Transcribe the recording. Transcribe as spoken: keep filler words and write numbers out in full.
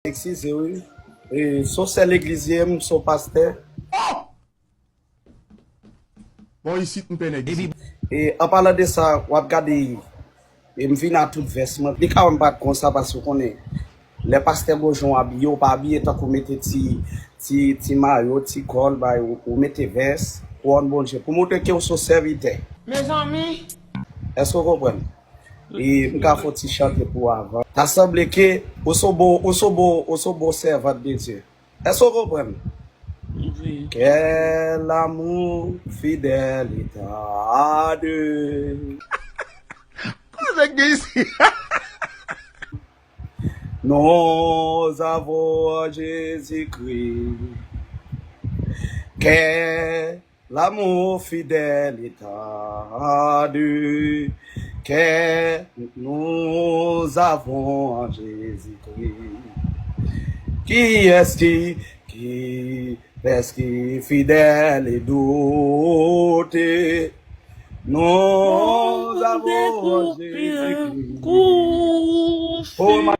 Eskize wi. E, se yon sè legliz ye, m se yon pastè. Bò isit m pè nèg isit. E an palan de sa, w ap gade, e m vin a tout vès mwen. Li ka wè m pa t konsa paske w konnen, lè pastè Gojon abiye, ou pa abiye tankou mete ti, ti, ti mayo, ti kòl, bay, ou, ou mete vès, kouwòn Bondye, pou montre ke w se yon sèvitè. Mezanmi. Èske w konprann? E m ka fè yon ti chante pou w avan. Ta sanble ke ou se yon bon, ou se yon bon, ou se yon bon sèvant de Dye. Èske w konprann? Wi. Quel amour fidèle et tendre. Kote nèg gen isi? Nous avons en Jésus-Christ. Quel amour fidèle et tendre que nous avons en Jésus-Christ. Qui est-ce qui, qui est-ce qui fidèle et doux? Nous avons en Jésus-Christ. Oh,